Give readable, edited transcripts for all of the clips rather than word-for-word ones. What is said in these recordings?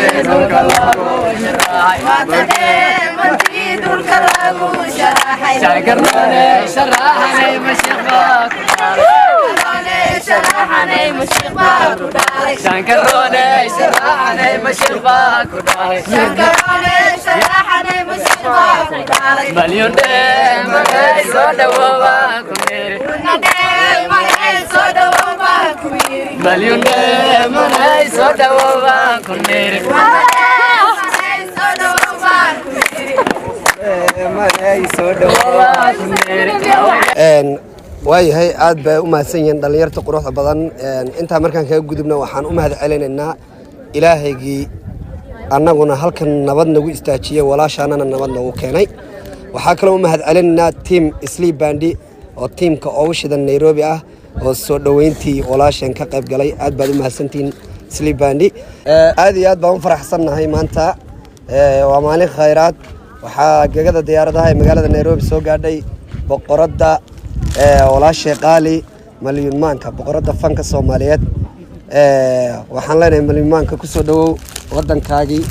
Dhulka lagu sharaxay. Dhulka lagu sharaxay. Shankaroone sharaxanay, mashiiq baa ku dhalay. Sharaxanay, mashiiq baa ku dhalay. Shankaroone sharaxanay, mashiiq baa ku dhalay. Shankaroone sharaxanay, mashiiq baa ku dhalay. Malyun dheemanay, soo dhawooba ku niri. Dheemanay, soo dhawow baa ku yiri. Malyun dheemanay, soo dhawooba ku niri. Dheemanay, soo dhawow baa ku yiri. Soo Dhawooba ku niri. Waayahay, aad bay u mahadsan yihiin dhallinyarta quruxda badan. Intaa markaan kaga gudubna, waxaan u mahad celinaynaa Ilaahaygii annaguna halkan nabad nagu istaajiyey, walaashaanana nabad nagu keenay. Waxaa kaloo u mahad celinaynaa team Islii Band oo tiimka ugu shidan Nairobi ah oo soo dhoweyntii walaasheen ka qayb galay. Aad baad u mahadsantihiin, Islii Band. Aad iyo aad baan u faraxsannahay maanta. Waa maalin khayraad. Waxaa gegada diyaaradaha ee magaalada Nairobi soo gaadhay boqoradda, walaashay qaali, Malyuun Maanka, boqoradda fanka Soomaaliyeed. Waxaan leenahay, Malyuun Maanka, kusoo dhawow wadankaagii.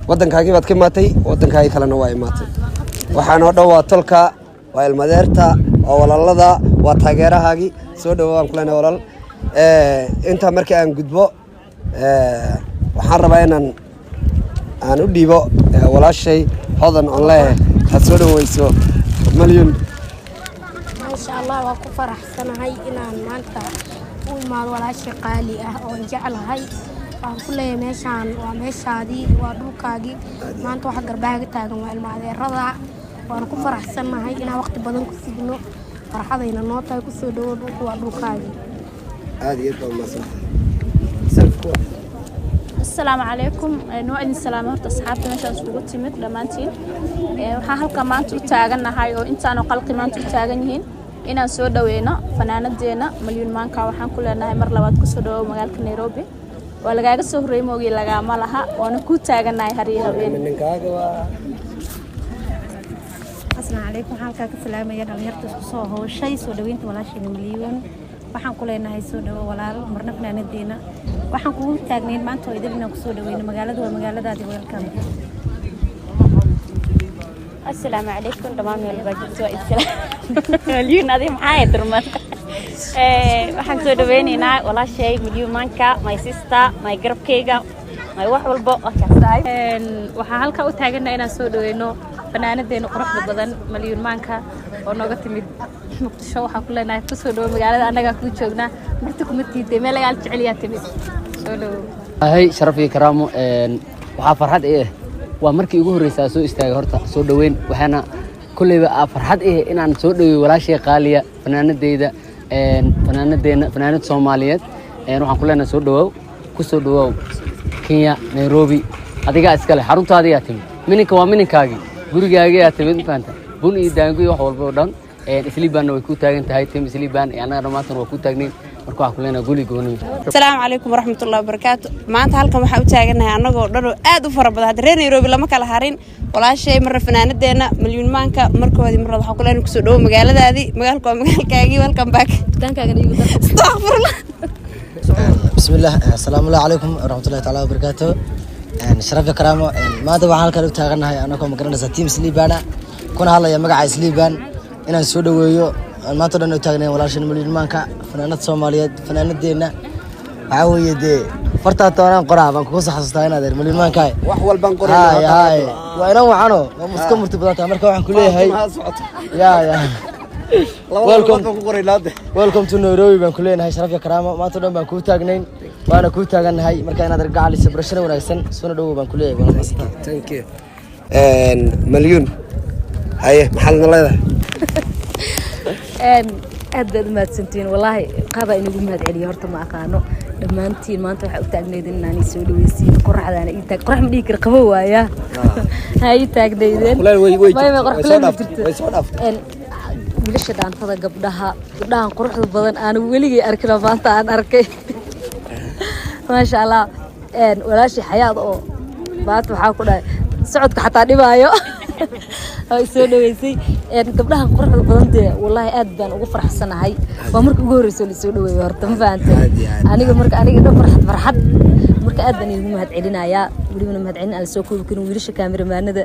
Wadankaagii baad ka imaatay, wadankaagii kalena waa imaatay. Waxaan oo dhan waa tolka, waa ilmadeerta, waa walaalada, waa taageerahaagii. Soo dhawow waan ku leenahay, walaal. Intaa markii aan gudbo, waxaan rabaa inaan aan u dhiibo walaashay Hodan on leeyahay ha soo dhaweyso Malyun. Maasha Allah, waa ku faraxsanahay inaan maanta u imaado walaashay qaali ah oon jeclahay. Waxaan ku leeyahay, meeshaan waa meeshaadii, waa dhulkaagii. Maanta waxa garbaaga taagan waa ilma adeerada. Waan ku faraxsanahay inaan waqti badan ku sugno, farxadayna noo tahay. Kusoo dhawo, dhulku waa dhulkaagii. Aad iyo aad baa umahadsantahay. Asalaamu calaykum. Waa idin salaamay horta, asxaabta meeshaan iskugu timid dhammaantiin. Waxaan halka maanta u taagannahay oo intaanoo qalqi maanta u taagan yihiin inaan soo dhaweyno fanaanadeena Malyuun Maanka. Waxaan ku leenahay mar labaad, kusoo dhawow magaalka Nairobi. Waa lagaaga soo horreeyey moogii, lagaama laha, waana kuu taagannahay har iyo habeen. Ninkaaga waa Asalaamu calaykum. Waxaan halkaa ka salaamaya dhalinyarta isku soo howshay soo dhaweynta walaasheena Malyuun. Waxaan ku leenahay, soo dhawo walaal, marna fanaanadeena. Waxaan kugu taagnayn maanta oo idil inaan kusoo dhaweyno. Magaalada waa magaaladaadi, welcome. Asalaamu calaykum dhammaan meel baa jirto, waa idsala Malyuun. Adiga maxaa ahayd durman? Waxaan soo dhaweynaynaa walaashay Malyuun Maanka, my sister, my garabkayga, my wax walbo, waa kaas tahay. Waxaan halkaa u taagannahay inaan soo dhaweyno fanaanadeena quruxda badan, Malyuun Maanka, oo nooga timid Muqdisho. Waxaan ku leenahay, kusoo dhawo magaalada, annagaa kuu joognaa, marti kuma tiiday, meel lagaal jecel yaa timid. Soo dhawow. Hay, sharaf iyo karaamo. Waxaa farxad ii ah, waa markii ugu horreysa soo istaagay horta soo dhoweyn. Waxaana kolleyba aa farxad ii ah inaan soo dhoweeyo walaashay qaaliya, fanaanadeyda, fanaanadeena, fanaanad Soomaaliyeed. Waxaan ku leenahay, soo dhawoow, ku soo dhawoow Kenya, Nairobi. Adigaa iskale, xaruntaadiyaa timid, mininka waa mininkaagii, gurigaagiyaa timid. Ma fahanta? Bun iyo daango iyo wax walba oo dhan Islii Bandna way ku taagan tahay. Team Islii Band iyo annaga dhammaantan waa ku taagnayn. Marka waxaan ku leenahay, guli goonimi. Asalaamu calaykum waraxmatullahi wabarakaatu. Maanta halkan waxaan u taagannahay annagoo dhan oo aad u fara badan. Hadda reer Nairobi lama kala harin. Walaashay marra, fanaanadeena Malyuun Maanka, markoodii marrada waxaan ku leenahay, kusoo dhawo magaaladaadii. Magaalka waa magaalkaagii. Welcome back. Astaqfirullah. بسم الله. السلام الله عليكم ورحمة الله تعالى وبركاته. Sharaf iyo karaamo, maanta waxaan halkan u taagannahay anagoo magaranaysa team Islii Band, kuna hadlaya magaca Islii Band, inaan soo dhaweeyo aan maanta o dhan u taagnayn walaashan Malyuun Maanka, fanaanad Soomaaliyeed, fanaanadeenna. Waxaa weeye dee fartaa toonaan qoraa baan kugu soo xasuustaa inaad er Malyuun Maanka. Wax walbaan. Hay hay, waa inan wacano, waa muska murti badan tahay. Marka waxaan ku leeyahay, ya welcome, welcome to Nairobi baan ku leenahay. Sharaf iyo karaamo, maanta o dhan baan kuu taagnayn, waana kuu taagannahay. Marka inaad argacalisa barashada wanaagsan, soona dhawow baan ku leeyahay. Waa mahadsantahay. Thank you. Malyuun, haye, maxaad na leedahay? Aad baad u mahadsantihiin wallaahi. Qaabaa inagu mahad celiya horta ma aqaano. Dhammaantiin maanta waxaa u taagnaydeen inaan ii soo dhaweysiin. Qoraxdaana ii taag, qorax ma dhihi kara, qabo waaya, ha ii taagnaydeen. Kuleel way May, jirto, qorax way soo kuleel ma dhaaftay, jirto. way soo dhaaftay. Wiilasha dhaantada, gabdhaha, gabdhahan quruxda badan aan weligay arkin oo maanta aan arkay, maasha Allah. Walaashii Xayaad oo maanta waxaa ku dhahay socodka xataa dhibaayo oo i soo dhaweysay. Gabdhahan quruxda badan dee wallaahi aad baan ugu faraxsanahay. Waa marka ugu horreysay oo lasoo dhaweeyo horta, ma fahantay? Aad iyo aad. Aniga marka aniga dhan farxad farxad. Marka aad baan iigu mahad celinayaa, welibana mahad celin aan la soo koobi karin. Wiilasha kaamiramaanada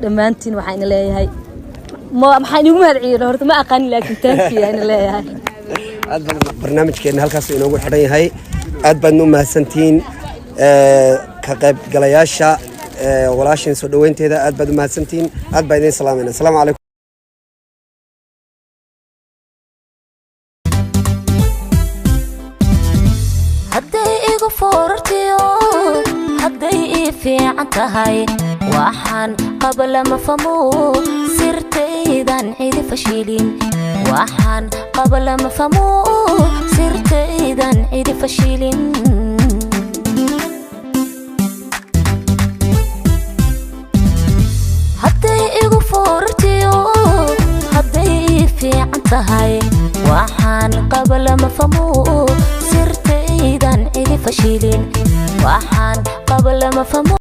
dhammaantiin waxaan ina leeyahay, maxaan iigu mahad celina horta ma aqaanin, laakiin thank you ina leeyahay. Aad baan barnaamijkeena halkaas inoogu xidhan yahay. Aad baadna u mahadsantihiin ka qaybgalayaasha walaashin soo dhoweynteeda. Aad baad u mahadsantihiin, aad baa idin salaamayna. Asalaamu calaykum. Hadday igu foorartiyo, hadday ii fiican tahay, waxaan qaba lama famo, sirtaydan cidi fashilin. Waxaan qaba lama famo, sirtaydan cidi fashilin. Hadday igu foorartiyo, hadday ii fiican tahay, waxaan qaba lama famo, sirtaydan cidi fashilin. Waxaan qaba lama famo.